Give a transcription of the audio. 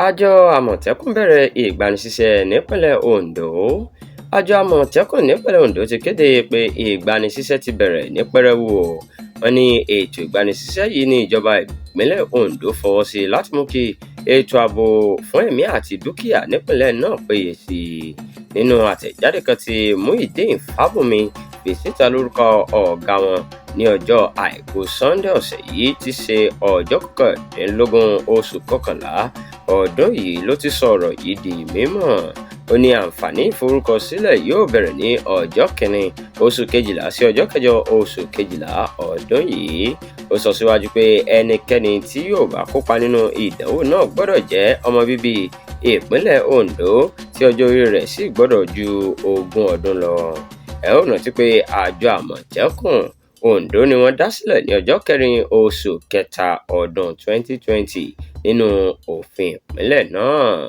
Àjọ Àmọ̀tẹ́kùn bẹ̀rẹ̀ ìgbanisíṣẹ́ nípínlẹ̀ Ondo. Àjọ Àmọ̀tẹ́kùn nípínlẹ̀ Ondo ti kéde pé ìgbanisíṣẹ́ ti bẹ̀rẹ̀ ní pẹrẹwu o. Wọ́n ní ètò ìgbanisíṣẹ́ yìí ní ìjọba ìpínlẹ̀ Ondo fọwọ́ sí láti mú kí ètò ààbò fún ẹ̀mí àti dúkìá nípínlẹ̀ náà péye sí i. Nínú àtẹ̀jáde kan tí Muyideen Fábùnmi fi síta lórúkọ ọ̀gá wọn ní ọjọ́ Àìkú Sunday ọ̀sẹ̀ yìí tí ṣe ọjọ́ 19 oṣù kọkànlá ọdún yìí ló ti sọ̀rọ̀ yìí di mímọ̀. Ó ní àǹfààní ìforúkọsílẹ̀ yóò bẹ̀rẹ̀ ní ọjọ́ 1 oṣù kejìlá sí ọjọ́ 8 oṣù kejìlá ọdún yìí. Ó sọ síwájú pé ẹnikẹ́ni tí yóò bá kópa nínú ìdánwò náà gbọ́dọ̀ jẹ́ ọmọ bíbí ìpínlẹ̀ Ondo tí ọjọ́ orí rẹ̀ sì gbọ́dọ̀ ju 20 ọdún lọ. Ẹ ó rántí pé àjọ Àmọ̀tẹ́kùn Ondo ni wọ́n dá sílẹ̀ ní ọjọ́ 4 oṣù kẹta ọdún 2020 nínú òfin ìpínlẹ̀ náà.